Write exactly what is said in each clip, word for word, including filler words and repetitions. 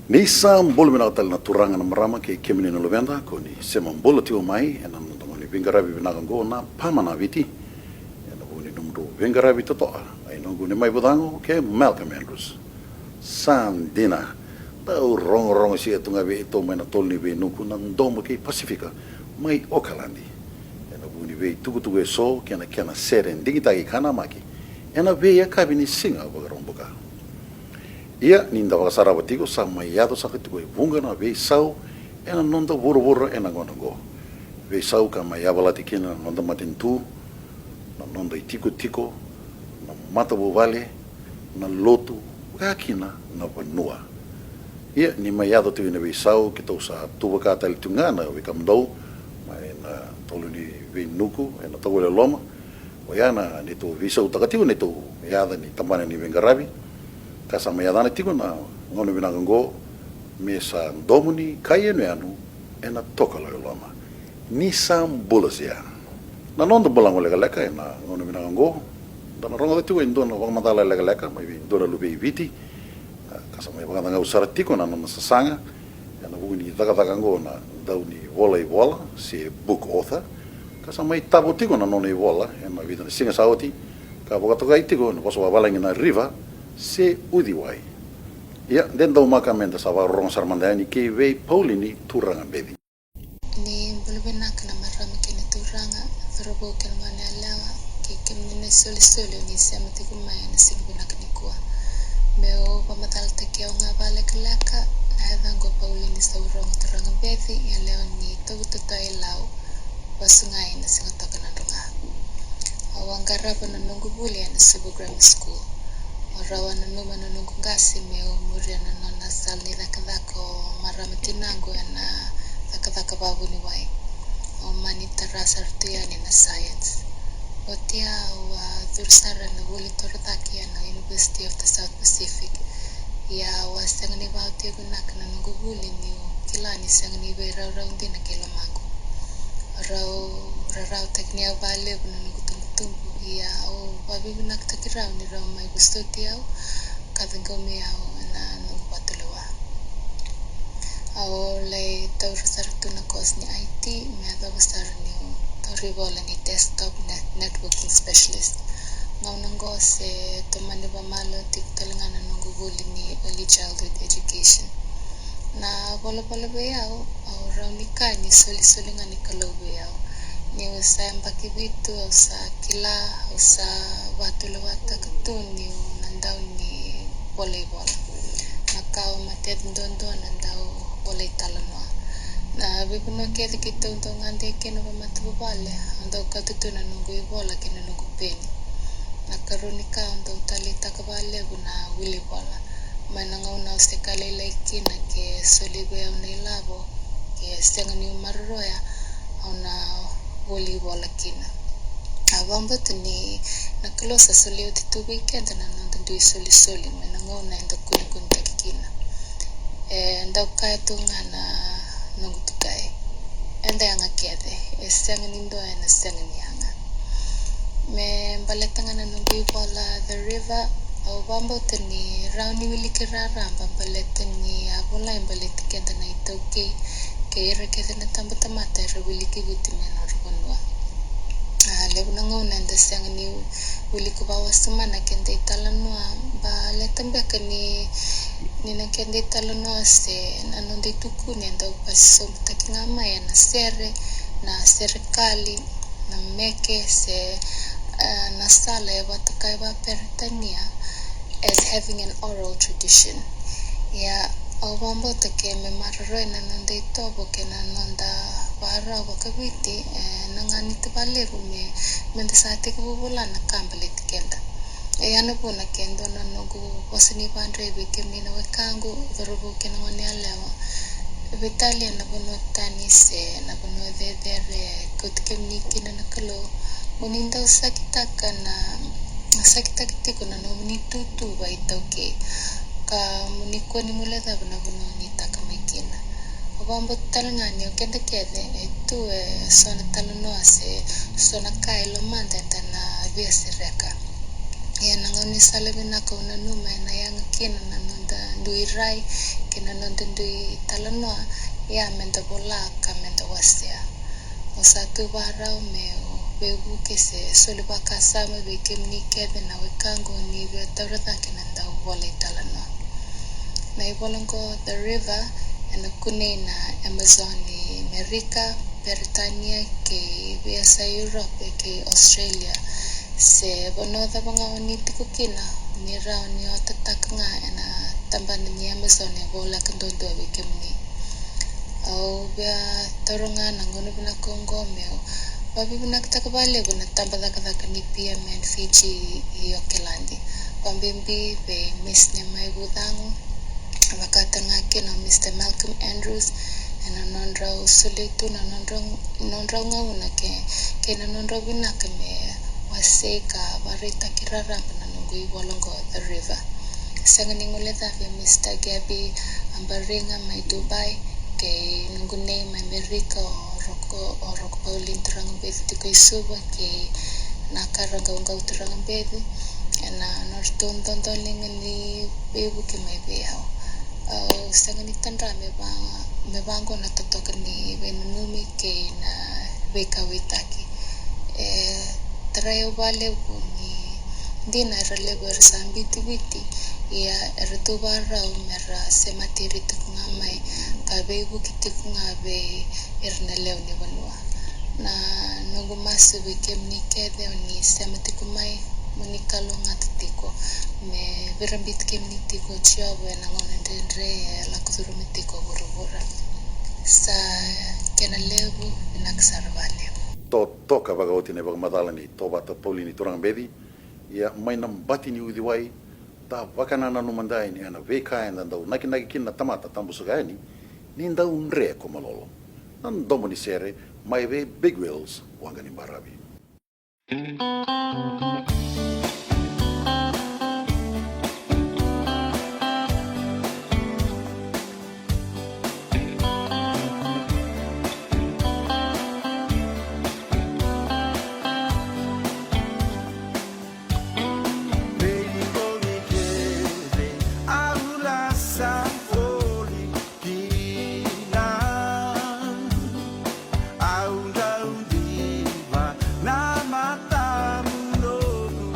Ni sa bula vinaka tale na turaga, na marama kei kemuni na luveda ko ni sema bula tiko mai ena noda gauna ni veiqaravi vinaka oqo na Pama na Viti. Ena vuku ni nomudou veiqaravi totoa, ai noqu ni mai vucago ke Malcolm Andrews. Sa dina, dau rogorogo sia tu ga vei keitou mai na tolu ni veinuku na Domo kei Pasifika mai Okaladi. Ena vuku ni veitukutuku eso kei na kena sere digitaki ka namaki ena veiyakavi ni siga Vakaraubuka. Ia ni da vakasarava tiko, sa mai yaco saka tiko e vuqa na veisau ena noda vuravura ena gauna oqo. Veisau ka mai yavalati kina na noda matanitu, na noda itikotiko, na matavuvale, na lotu, vaka kina na vanua. Ia ni mai yaco tiko na veisau, keitou sa tu vaka tale tu ga na wekamudou mai na tolu ni veinuku ena tauwele loma. Oya na neitou veisautaka tiko neitou yaca ni tabana ni veiqaravi, ka sa mai yacana tiko na gauna vinaka oqo me sa Domo ni Kai Yanuyanu ena Tokalau e Loma. Ni sa bula sia. Na noda bula qo lekaleka ena gauna vinaka oqo, da na rogoca tiko e dua na vakamacala lekaleka mai vei dua na luvei Viti, ka sa mai vakacagau sara tiko na nona sasaga ena vuku ni cakacaka oqo na dau ni vola ivola se book author, ka sa mai tavo tiko na nona ivola ena vica na siga sa oti, ka vakatokai tiko na vosa vavalagi na River se Uciwai. Ia de daumaka me da sa vakarorogo sara mada yani kei vei Paulini Turaga Beci. Ni bula vinaka na marama kei na turaga, cauravou kei na goneyalewa, kei kemuni na isolisoli o ni sema tiko mai ena siga vinaka nikua. Meu vakamacalataki au ga vakalekaleka, na yacaqu o Paulini Saurogo Turaga Beci, yalewa ni Tovutotoya i Lau, vasu ga ina Sigatoka Nadroga. Au a qarava na noqu vuli ena Suva Grammar School. Au rau a nanuma na noqu qase meu muria na nona sala ni cakacaka o marama tinaqu ena cakacaka vakavuniwai. Au mani tara sara tu yani na science. Oti au a curu sara ena vuli torocake ena University of the South Pacific. Ia au a sega ni vakaotia vinaka na noqu vuli niu kila ni sega ni veiraurau dina kei lomaqu. Rau rarautaki ni au vakalevu na noqu tubutubu, ia au vakavinavinakataki rau ni rau mai vosoti au ka ciqomi au ena noqu vakatulewa. Au lai taura sara tu na course ni I T me yacova sara niu tauri vola ni desktop net-, networking specialist. Gauna oqo se tomani vakamalo tiko tale ga na noqu vuli ni early childhood education. Na volavola vei au, au rau ni kaya ni solisoli ga ni Kalou vei au. Niu sa yabaki vitu au sa kila, au sa vakatulewataka tu niu na dau ni vola ivola. Na ka au matete duadua na dau vola italanoa. Na veivanua kece keitou dau gade kina vakamatavuvale, au dau kauta tu na noqu ivola kei na noqu peni. Na karua ni ka au dau taleitaka vakalevu na wili vola. Mai na gauna au se ka lailai kina ke soli vei au na ilavo ke sega niu maroroya, au na voli vola kina. Au vakabauta ni na Kalou sa solia oti tu vei keda na noda dui solisoli mai na gauna eda kunekunetaki kina. E dau kaya tu ga na noqu tukai, eda yaga kece, e sega ni dua ena sega ni yaga. Me baleta ga na noqu ivola The River, au vakabauta ni rawa ni wiliki raraba baleta ni a volai baleti keda na iTaukei kei ira kece na tabatamata era wiliki Viti me nodra vanua. A levu na gauna eda sega ni wiliki vakawasoma na keda italanoa, baleta beka ni, ni na keda italanoa se na noda itukuni e dau vakasosomitaki ga mai ena sere, na serekali, na meke se, e, na sala e vakatokai vakaperitania as having an oral tradition. Ia au vakabauta ke me maroroi na noda itovo kei na noda vakarau vakaviti, e, na ganita vakalevu me, meda sa tekivu vola na ka baleti keda. E, ia na vuna ke dua na noqu vosa ni vakadre vei kemuni na wekaqu, cauravou kei na goneyalewa. Veitalia na vanua tani se na vanua cecere e kauti kemuni kina na Kalou, mo ni dau sakitaka na, sakitaka tiko na nomuni itutu vakaitaukei, ka mo ni kua ni guilecava na vanua o ni taka mai kina. Au vakabauta tale ga ni o keda kece e tu e so na talanoa se so na ka e lomada eda na via sereka. Ia na gaunisala vinaka au nanuma ena yaga kina na noda dui rai kei na noda dui talanoa, ia meda vola ka meda wasea. Au sa tu vakarau meu veivuke se soli vakasama vei kemuni kece na wekaqu ni via taura cake na dau vola italanoa. Na ivola oqo The River ena kunei na Amazon i Merika, Peritania, kei veiyasai Europe kei Australia. Se vanua cava ga o ni tiko kina, o ni rawa ni otataka ga ena tabana ni Amazon e voleka duadua vei kemuni. Au via taura ga na gauna vinaka oqo meu vakavinavinakataka vakalevu na tabacakacaka ni P M N Fiji i Okeladi, vakabibi vei Miss Nemai Vucagu, vaka tale ga kina o Mister Malcolm Andrews, ena nodrau solia tu na nodrau, nodrau gauna kei, kei na nodrau vinaka me wasei ka vakaraitaki raraba na noqu ivola oqo The River. Sega ni guilecavi Mister Gabby Abariga mai Dubai, kei noqu nei mai Merika o Roko, o Roko Paulin Turagabeci tiko i Suva, kei Naka Raqauqau Turagabeci, ena nodratou dodoliga ni veivuke mai vei au. Au sega ni tadra me va, me vaqo na totoka ni veinanumi kei na veikauwaitaki. E tarai au vakalevu ni dina era levu era sa biuti Viti, ia era tu vakarau mera semati ira tiko ga mai ka veivuke tiko ga vei ira na lewe ni vanua. Na noqu masu vei kemuni kece o ni sema tiko mai, mo ni kalougata tiko, me veirabiti kemuni tiko o Jiova ena gauna dredre e lako curuma tiko o vuravura. Sa kena levu, vinaka sara vakalevu. Totoka vakaoti na ivakamacala nei Tovata Paulini Turagabeci. Ia mai na bati ni uciwai, da vakanananu mada yani ena veika eda dau nakinaki kina na tamata tabu saka yani, ni dau dre ko Malolo. Na domo ni sere mai vei Big Wheels, Waqa ni Baravi. Kina. Au dau diva na matamu noqu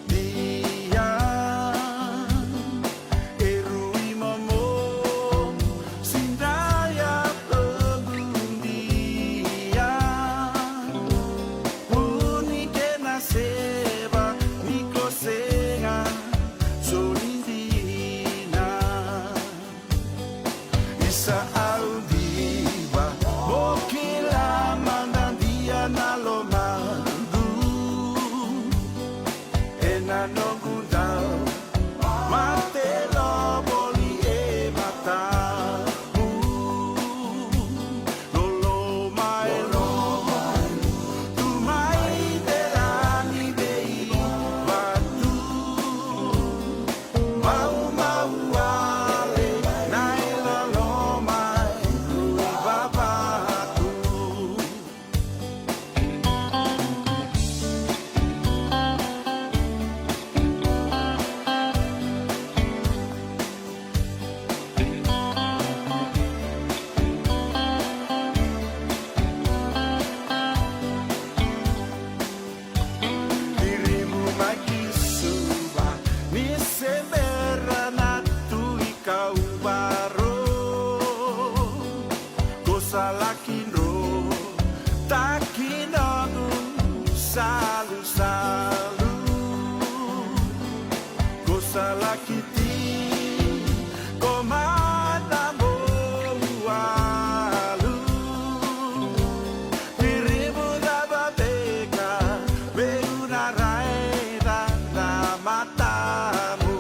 dia. E rui momo sidaya noqu dia. Uni kena seva ni kosega soli dina. Isa au diva, mo kila mada dia na lomaqu. Ena noqu dau mate lo voli e matamu. Loloma e loma, tu mai terani veivatu. Maumau wale na iloloma e rui vavatu. Irimu mai ki Suva ni sebera na tui kauvaro. Ko sa laki dro taki noqu salusalu. Ko sa laki tiko mai na mou walu. Virimu cava beka meu na raica na matamu.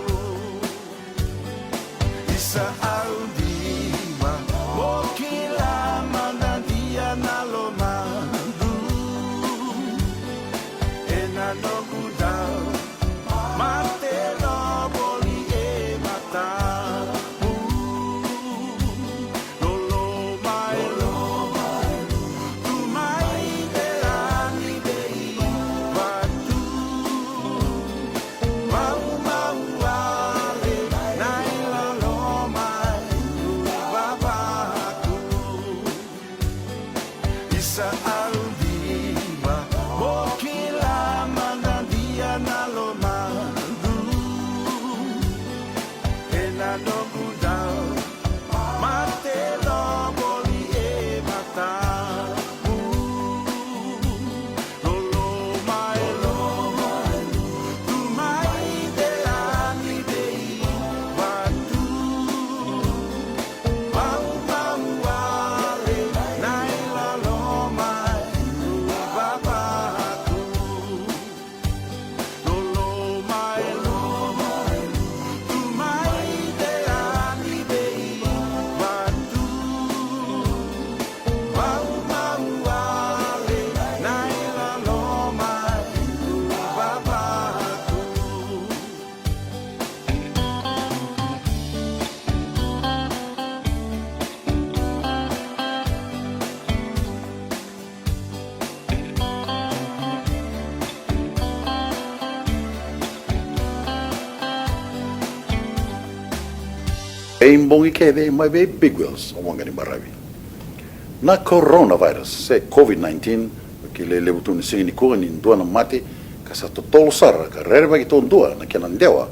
Isa au diva, mo kila mada Sa au diva, mo kila mada dia na lomaqu. Ena noqu dau mate, lo voli e mataqu. Loloma e loma, tu mai de ani de i vatu. Maumau wale na i loloma e tu vavatu. Loloma e loma, tu mai de ani de i vatu. Maumau wale na i loloma e tu vavatu. Ei bogi kece mai vei Big Wheels o waqa ni baravi. Na coronavirus se COVID nineteen, kilai levu tu ni siga nikua ni dua na mate ka sa totolo sara ka rerevaki taudua na kena dewa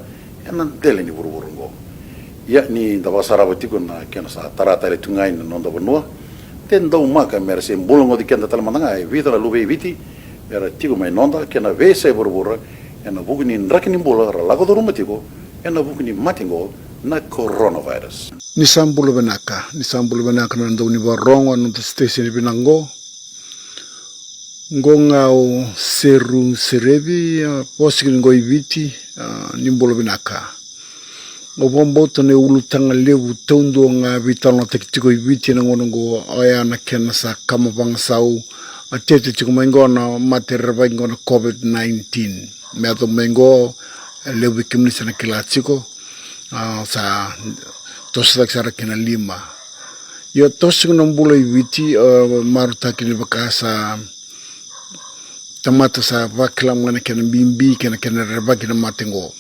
ena dela ni vuravura oqo. Ia ni da vakasarava tiko na kena sa tara tale tu ga ina noda vanua, de daumaka mera se bula goci keda tale mada ga e vica na luve i Viti era tiko mai noda kei na veiyasai vuravura ena vuku ni draki ni bula ra lako curuma tiko ena vuku ni mate oqo na coronavirus. Ni sa bula vinaka, ni sa bula vinaka na dau ni varogo na noda station vinaka oqo. Oqo ga o Seru Serevi, a, vosa kina oqo i Viti, a, ni bula vinaka. Au vakabauta na ulutaga levu taudua ga veitalanoataki tiko i Viti ena gauna oqo, oya na kena sa kama vagasau, a, tete tiko mai oqo na mate rerevaki oqo na COVID nineteen. Me yaco mai oqo, e levu vei kemuni sa na kila tiko, a, sa toso cake sara kina lima. Io, toso tiko na bula i Viti, a, marautaki ni vaka sa tamata sa vakila mai na kena bibi kei na kena rerevaki na mate oqo.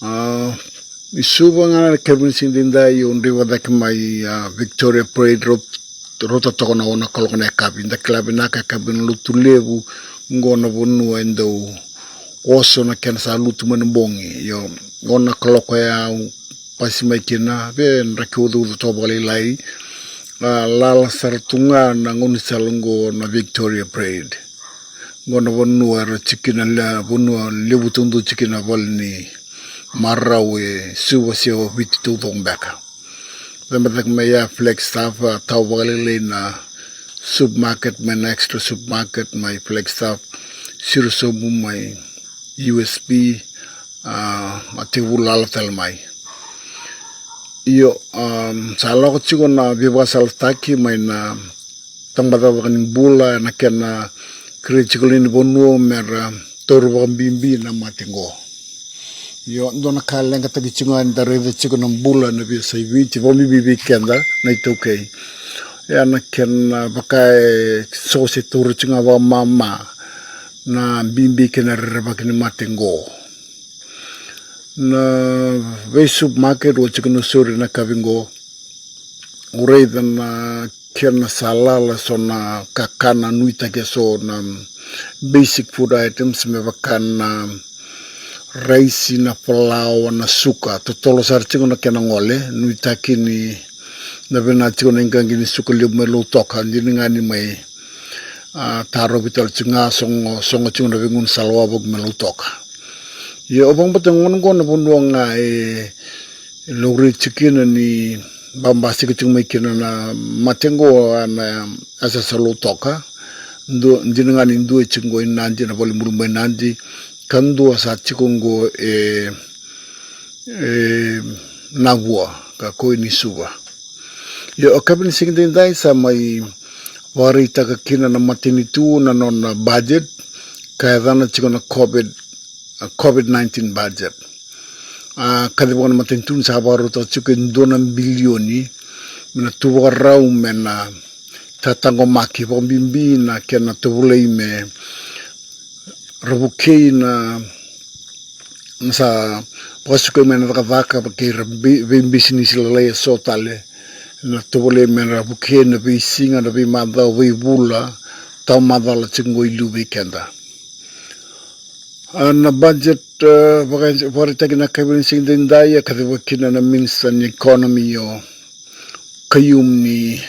A, i Suva ga na kena siga edaidai, au draiva cake mai, a, Victoria Parade Road, rauta toka na ono na kaloko na yakavi. Da kila vinaka yakavi na lotu levu, oqo na vanua e dau oso na kena sa lutu mai na bogi. Io, ono na kaloko ya au pasi mai kina, vei draki ucauca toka vakalailai. A, lala sara tu ga na gaunisala oqo na Victoria Parade. Oqo na vanua era tiko kina, vanua levu taudua tiko kina vale ni marau e Suva se o Viti taucoko beka. Cabe cake mai ya Flagstaff, a, tau vakalailai na supermarket mai na Extra Supermarket mai Flagstaff, siro sobu mai U S P, a, a tekivu lala tale mai. Io, a, sa lako tiko na veivakasalataki mai na tabacakacaka ni bula ena kena kerei tiko lewe ni vanua mera taura vakabibi na mate oqo. Io, dua na ka leqataki tiko ga ni da raica tiko na bula ena veiyasai Viti, vakabibi vei keda na iTaukei. Ia na kena vaka e so se taura tiko ga vakamama na bibi kei na rerevaki ni mate oqo. Na vei supermarket au tiko na sori na kavi oqo, au raica na kena sa lala so na kakana nuitaki, e so na basic food items me vaka na raisi, na falawa, na suka. Totolo sara tiko na kena gole, nuitaki ni na vena tiko na iqaqi ni suka levu mai Lautoka, dina ga ni mai, a, tarovi tale tiko ga, sogo, sogo tiko na veigaunisala wavoki mai Lautoka. Ia au vakabauta gona oqo na vanua ga e laurai tiko kina ni babasika tiko mai kina na mate oqo, a, na yasayasa Lautoka. Dina ga ni dua e tiko oqo i Nadi, na valenibula mai Nadi, ka dua sa tiko oqo e, e Navua, ka koi ni Suva. Io, o kavi ni siga edaidai sa mai vakaraitaka kina na matanitu na nona budget, ka yacana tiko na COVID, a, COVID nineteen budget. A, kacivaka na matanitu ni sa vakarautaka tiko e dua na bilioni me na tu vakarau me na tataqomaki, vakabibi na kena tovolei me ra vukei na, na sa vakasukai mai na cakacaka, vukei ira vei, veibisinisi lalai e so tale, na tovolei me ra vukei na veisiga, na veimacawa, veivula, tawa macala tiko qo i liu vei keda. A, na budget, e, vaka-, vakaraitaki na yakavi ni siga daidai, e kacivaki kina na Minister ni Economy o Khaiyum ni,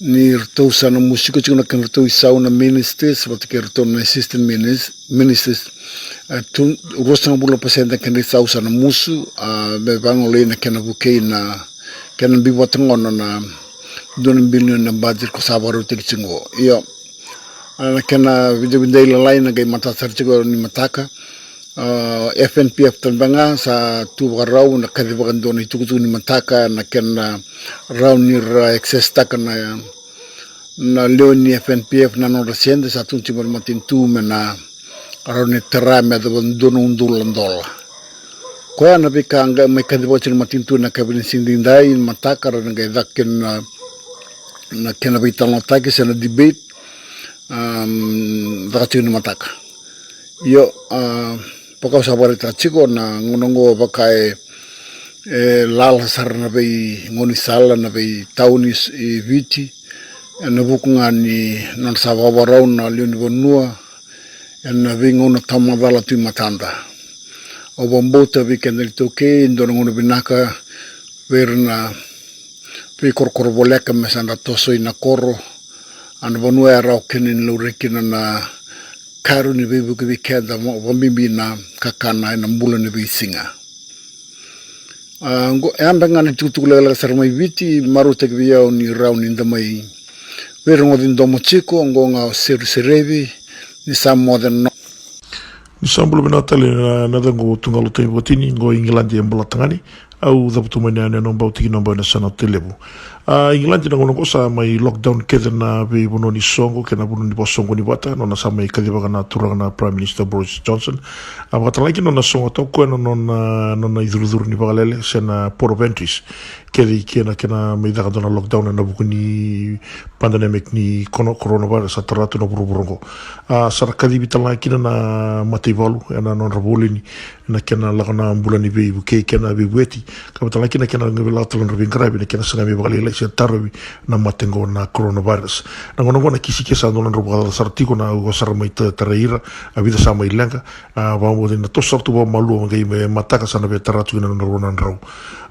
ni ratou sa na musu tiko na kena ratou isau na ministers vata kei ratou na assistant minis-, ministers. E, tu, ruasagavulu na pasede na kena isau sa na musu, a, me vagolei na kena vukei na kena biu vata gona na dua na bilioni na budget ko sa vakarautaki tiko qo. Io, a, na kena vidavidai lalai na qai matata sara tiko ni mataka. A, F N P F tale ga sa tu vakarau na kaci vakadua na itukutuku ni mataka, na kena rawa ni ra access taka na, na lewe ni F N P F na nodra sede sa tu tiko mai na matanitu me na rawa ni tara me yacova dua na udolu na dola. Koya na veika qai mai kacivaka tiko na matanitu na yakavi ni siga daidai ni mataka, ra na qai caka kina na, na kena veitalanoataki se na debate, am, caka tiko ni mataka. Io, a, vaka au sa vakaraitaka tiko, na gauna oqo vaka e, e lala sara na veigaunisala, na veitauni s-, i Viti, ena vuku ga ni nodra sa vakavakarau na lewe ni vanua ena veigauna tawa macala tu e matada. Au vakabauta vei keda na iTaukei, e dua na gauna vinaka vei ira na veikorokoro voleka me sa da tosoi na koro. A, na vanua e rawa kina ni laurai kina na karua ni veivuke vei keda, vakabibi na kakana ena bula ni veisiga. A, oqo, e a beka ga na itukutuku lekaleka sara mai Viti, marautaki vei au ni rawa ni da mai veirogoci domo tiko, oqo ga o Seru Serevi, ni sa moce na no. Ni sa bula vinaka tale na, na yacaqu o Tugalo Taivakatini, oqo i Igiladi e Bolatagane, au cavutu mai na yanuyanu o Bau, tikina o Bau ena yasana o Tailevu. A, Igiladi na gauna oqo sa mai lockdown kece na veivanua ni soqo kei na vanua ni vakasoqoni vata, nona sa mai kacivaka na turaga na Prime Minister Boris Johnson. A, vakatalega kina nona sogo toka o koya na nona, nona icurucuru ni vakalele se na port of entries. Kece i kena, kena mai caka dua na lockdown ena vuku ni pandemic ni kono-, coronavirus sa tara tu na vuravura oqo. A, sa ra kacivi talega kina na mataivalu ena nodra volini, na kena lako na bula ni veivukei kei na veivueti. Ka vaka talega kina kena veilawa tale na nodra veiqaravi, na kena sagai me vakalailai se tarovi na mate oqo na coronavirus. Na gauna oqo na kisi ke sa dua na drau vakacaca sara tiko na, au sara mai ta-, tarai ira, a vica sa mai leqa, a, vakamuci na toso sara tu vakamalua, qai me mataka sa na via tara tu kina na rua na drau,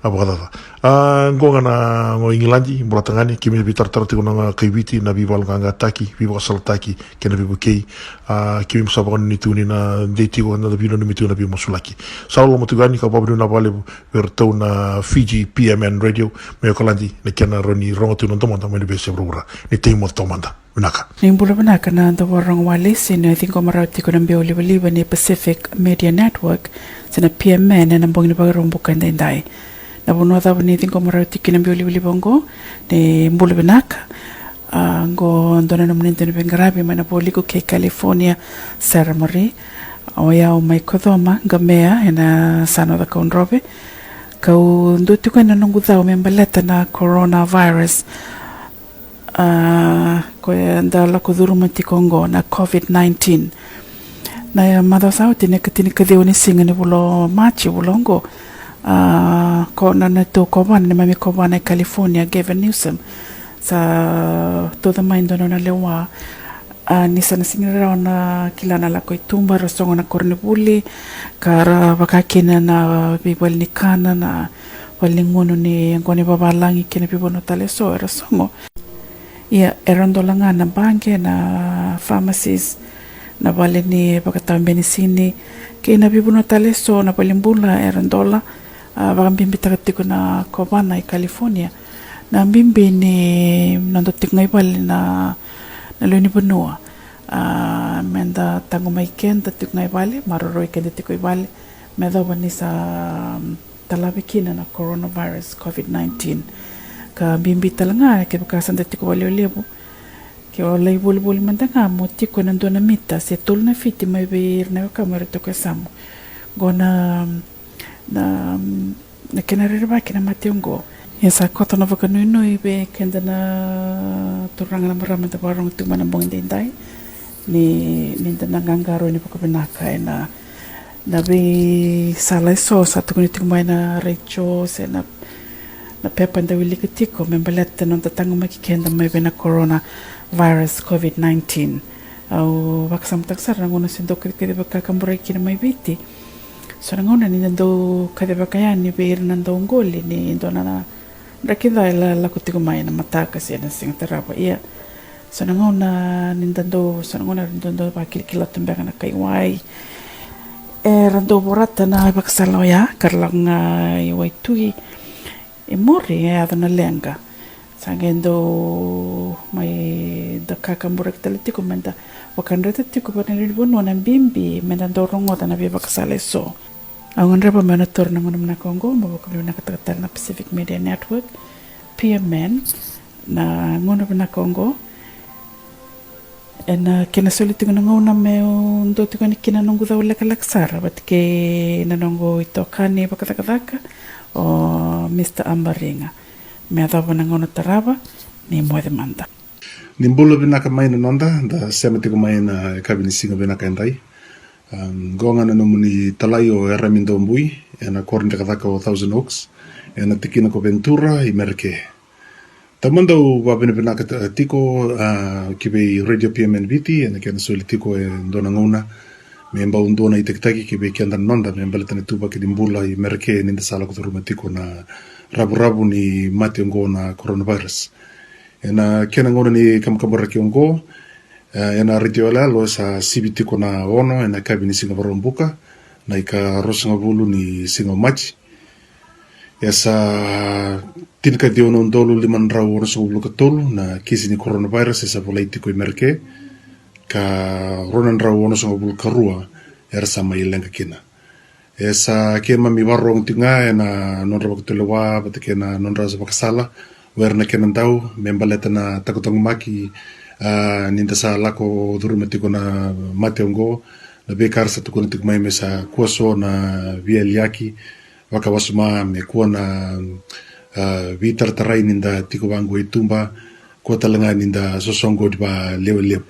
a, vakacaca. A, oqo ga na, oqo Igiladi, Bolatagane, keimami veitaratara tiko na kai Viti, na veivakayaloqaqataki, veivakasalataki, kei na veivukei. A, keimami sa vakanuinui tu ni na dei tiko, na veinanumi tiko na veimasulaki. Sa loloma tiko yani, ka vakavinavinaka vakalevu vei iratou na Fiji P M N Radio mai Okaladi, na kena rawa ni rogo tiko na domoda mai na veiyasai vuravura. Ni tei moce toka mada. Vinaka. Ni bula vinaka na dau vakarorogo walesi, ni ciqoma rawa tiko na biau livaliva ni Pacific Media Network, se na P M N, ena bogi ni Vakaraubuka edaidai. Na vanua cava ni ciqoma rawa tiko na biau livaliva oqo, ni bula vinaka. A, oqo dua na nomuni dau ni veiqaravi mai na vualiku kei California, Sarah Marie. O yau mai Kocoma, Qamea, ena yasana o Cakaudrove. Kau dua tiko ena noqu cau me baleta na coronavirus. A, koya eda lako curuma tiko oqo na COVID nineteen. Na macawa sa oti na ikatinikaciwa ni siga ni vula o Maji, vula oqo. A, ko na, na neitou kovana, neimami kovana e California, Gavin Newsom, sa tauca mai dua na nona lewa. A, ni sa na sega ni rawa na kila na lako i tuba, ra sogo na koronivuli, ka ra vaka kina na veivale ni kana, na vale ni gunu ni yaqona ni vavalagi kei na veivanua tale eso era sogo. Ia, era dola ga na baqe, na pharmacies, na vale ni vakatawa benisini, kei na veivanua tale eso, na valenibula era dola. A, vakabibitaka tiko na kovana i California na bibi ni noda tiko ga i vale na, na lewe ni vanua. A, meda taqomaki keda tiko ga i vale, maroroi keda tiko i vale, me yacova ni sa, mm, talavi kina na coronavirus COVID nineteen. Ka bibi tale ga kevaka sa da tiko vakalevulevu, ke o lai volivoli mada ga mo tiko ena dua na mita se tolu na fiti mai vei ira na wekamu era tiko e yasamu. Oqo na, na, na kena rerevaki na mate oqo. Ia sa koto na vakanuinui vei keda na turaga, na marama eda vakarorogo tiko mai na bogi edaidai, ni, ni da na qaqarauni vakavinaka ena, na veisala eso sa tukuni tiko mai na retio se na, pepa da wilika tiko me baleta na noda taqomaki keda mai vei na coronavirus covid nineteen. Au vakasamataka sara na gauna se dau kacikaci vakakaburaki kina mai Viti. So na gauna ni da dau kacivaka yani vei ira na dau qoli ni dua na draki ca e la-, lako tiko mai na mataka se na siga tarava. Ia, so na gauna ni da dau, so na gauna ni da dau vakilakila tu beka na kai wai. Era dau vorata na vakasala oya, ka ra lako ga i waitui e muri, e yaco na leqa. Sa qai dau mai da kakaburaki tale tiko me da vakadreta tiko vei na lewe ni vanua na bibi me da dau rogoca na veivakasala eso. Au gadreva meu na taura na gauna vinaka oqo meu vakavinavinakataka tale na Pacific Media Network, P M N, na gauna vinaka oqo. Ena kena soli tiko na gauna meu dua tiko yani kina noqu cau lekaleka sara vata kei na noqu itokani vakacakacaka o Mister Abariga. Me yacova na gauna tarava, ni moce mada. Ni bula vinaka mai na noda, da sema tiko mai na yakavi ni siga vinaka edai. Am, qo ga na nomuni talai o Erami Dobui, ena koro ni cakacaka o Thousand Oaks, ena tikina ko Ventura, i Mereke. Taumada au vakavinavinaka ta-, tiko, a, ki vei Radio P M N Viti, ena kena soli tiko e dua na gauna me bau dua na itakitaki ki vei keda na noda me baleta na ituvaki ni bula i Mereke ni da sa lako curuma tiko na ravuravu ni mate oqo na coronavirus. Ena kena gauna ni kabakaburaki oqo, e, ena retio yaloyalo sa sivi tiko na ono ena yakavi ni siga Vakaraubuka, na ikaruasagavulu ni siga o Maji. E sa tinikaciwa na udolu lima na drau onosagavulu ka tolu na kisi ni coronavirus e sa volai tiko i Mereke, ka rua na drau onosagavulu ka rua era sa mai leqa kina. E sa keimami vakarorogo tiko ga ena nodra vakatulewa vata kei na nodra sa vakasala o ira na kena dau me baleta na taqotaqomaki, a, ni da sa lako curuma tiko na mate oqo, na veika era sa tukuna tiko mai me sa kua so na veiyaliyaki vakawasoma, me kua na, a, veitaratara ni da tiko vaqo i tuba, kua tale ga ni da sosoqoni vakalevulevu.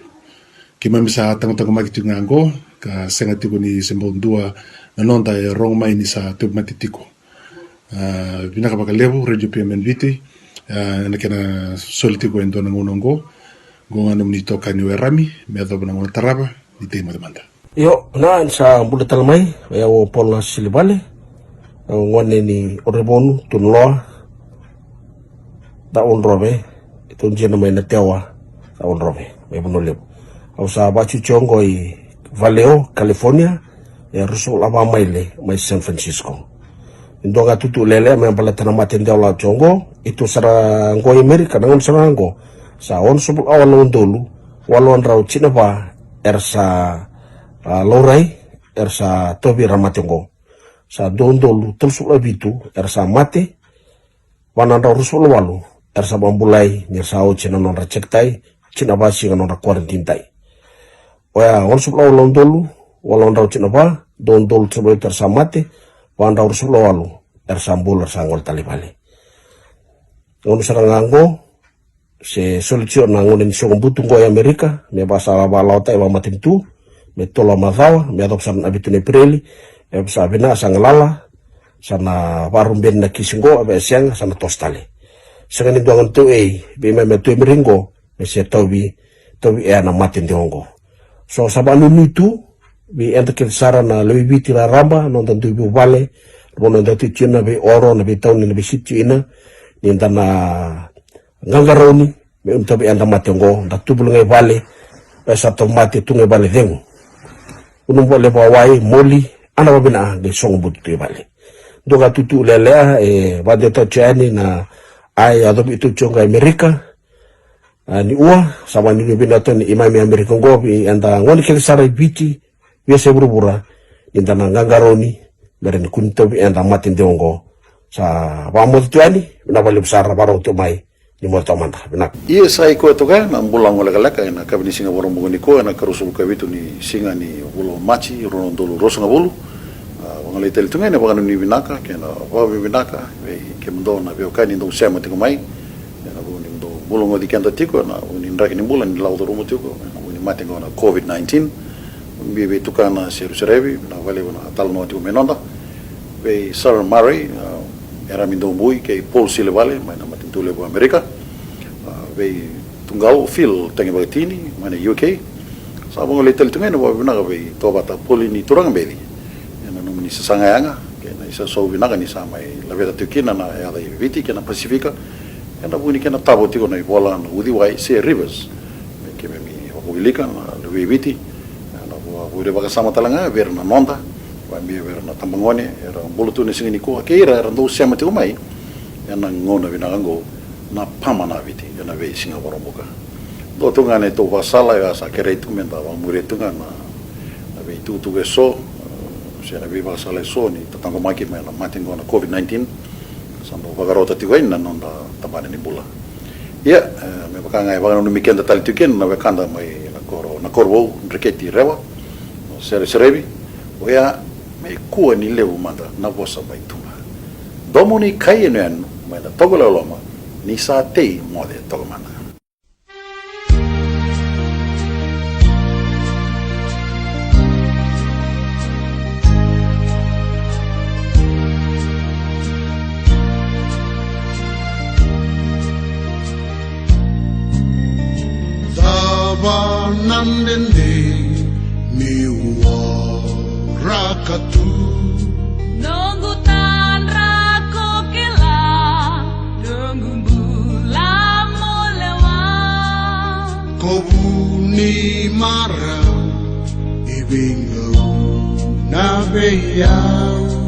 Keimami sa taqotaqomaki tiko ga oqo, ka sega tiko ni se bau dua na noda e rogo mai ni sa tauvimate tiko. A, vinaka vakalevu Radio P M N Viti, a, ena kena soli tiko e dua na gauna oqo. Qo ga nomuni itokani o Erami, me yacova na gauna tarava, ni tei moce mada. Io, na, ni sa bula tale mai, o yau o Paula Silivale, o gone ni Orevonu, Tunuloa, Ca'audrove, e tou dina mai Natewa, Ca'audrove, mai Vanua Levu. Au sa vakaitikotiko oqo i Vallejo, California, e ruasagavulu ka va maile mai San Francisco. E dua ga tutu lele me baleta na mate dewa tiko oqo, e tou sara oqo i Amerika, na gauna sara oqo, sa onosagavulu ka walu na udolu, walu na drau tini na va era sa, a, laurai, era sa tauvi ira na mate oqo. Sa dua na udolu tolusagavulu ka vitu era sa mate, va na drau ruasagavulu ka walu era sa vakabulai ni ra sa oti na nodra check-tai, tini na va siga nodra quarantine-tai. Oya, onosagavulu ka walu na udolu, walu na drau tini na va, dua na udolu tolusagavulu ka vitu era sa mate, va na drau ruasagavulu ka walu era sa bula, era sa gole tale i vale. Gauna sara ga oqo, se soli tiko na gauna ni soqobutu oqo i Amerika, me vaka sa vakalawataki vakamatanitu, me tolu na macawa, me yacova sara na vitu na Epereli, e sa vinaka sa galala, sa na vakarubeni na kisi oqo, e sega, sa na toso tale. Sega ni dua ga na tauvi, vei mai me tauvi Amerika oqo, me se tauvi, tauvi ea na mate dewa oqo. So sa vakanuinui tu vei eda kece sara na lewe i Viti raraba, noda dui vuvale, na vanua eda tiko kina, na veioro, na veitauni, na veisiti ina, ni da na qaqarauni me unu tauvi eda mate oqo, da tu voli ga i vale, e sa tauvimate tu ga i vale cegu. Unu vale vakawai, moli, a na vakavinaka qai soqobutu tu i vale. Dua ga tutu lelea e vakadewataki tiko yani na a yacovi tu tiko ga i Amerika, a, ni ua, sa vakanuinui vinaka tu yani i mai mai Amerika oqo, vei eda gone kece sara i Viti, veiyasai vuravura, ni da na qaqarauni, me ra ni kua ni tauvi eda mate dewa oqo. Sa vakamoce tu yani, vinaka vakalevu sara, vakarorogo tu mai, ni moce toka mada, vinaka. Ia sa i koya toka na bula oqo lekaleka, ena yakavi ni siga Vakaraubuka nikua, ena ikaruasagavulu ka vitu ni siga ni vula o Maji, rua na udolu ruasagavulu. A, vakagalalataki tale tu ga na vakanuinui vinaka kei na vakavinavinaka vei kemudou na veiwekani dou sema tiko mai ena vuku ni dou bula goci keda tiko ena vuku ni draki ni bula ni lako curuma tiko ena vuku ni mate oqo na COVID nineteen. Bibi vei tukana Seruserevi, vinaka vakalevu na talanoa tiko mai noda. Vei Sara Murray, a, Erami Daubui kei Paul Silivale mai na matanitu levu o Amerika. A, vei Tuqau Phil Tagivakatini mai na U K. Sa vagolei tale tu ga na vakavinavinaka vei Tovata Paulini Turagabeci ena nomuni sasaga yaga kei na isausau vinaka ni sa mai laveta tiko kina na yaca i Viti kei na Pasifika ena vuku ni kena tavo tiko na ivola na uciwai se rivers. Me keimami vakawilika na luvei Viti ena vakavure vakasama tale ga vei ira na noda, vakabibi vei ira na tabagone era bula tu na siga nikua kei ira era dau sema tiko mai ena gauna vinaka oqo, na Pama na Viti ena veisiga Vakaraubuka. Dua tu ga na neitou vakasala, e a sa kerei tu me da vakamuria tu ga na, na veitukutuku eso, e, se na veivakasala eso ni tataqomaki mai na mate oqo na COVID nineteen. Sa dau vakarota tiko yani na noda tabana ni bula. Ia, e, me vaka ga e vakananumi keda tale tiko kina na wekada mai na koro, na Korovou, Dreketi, Rewa, na Sereserevi, oya, me kua ni levu mada na vosa mai tuba. Domo ni kai yanuyanu mai na toka loloma, ni sa tei moce toka mada. Cava na dede meu waraka tu? Noqu tadra ko kila, noqu bula mo lewa. Ko vu ni marau e veigauna vei au.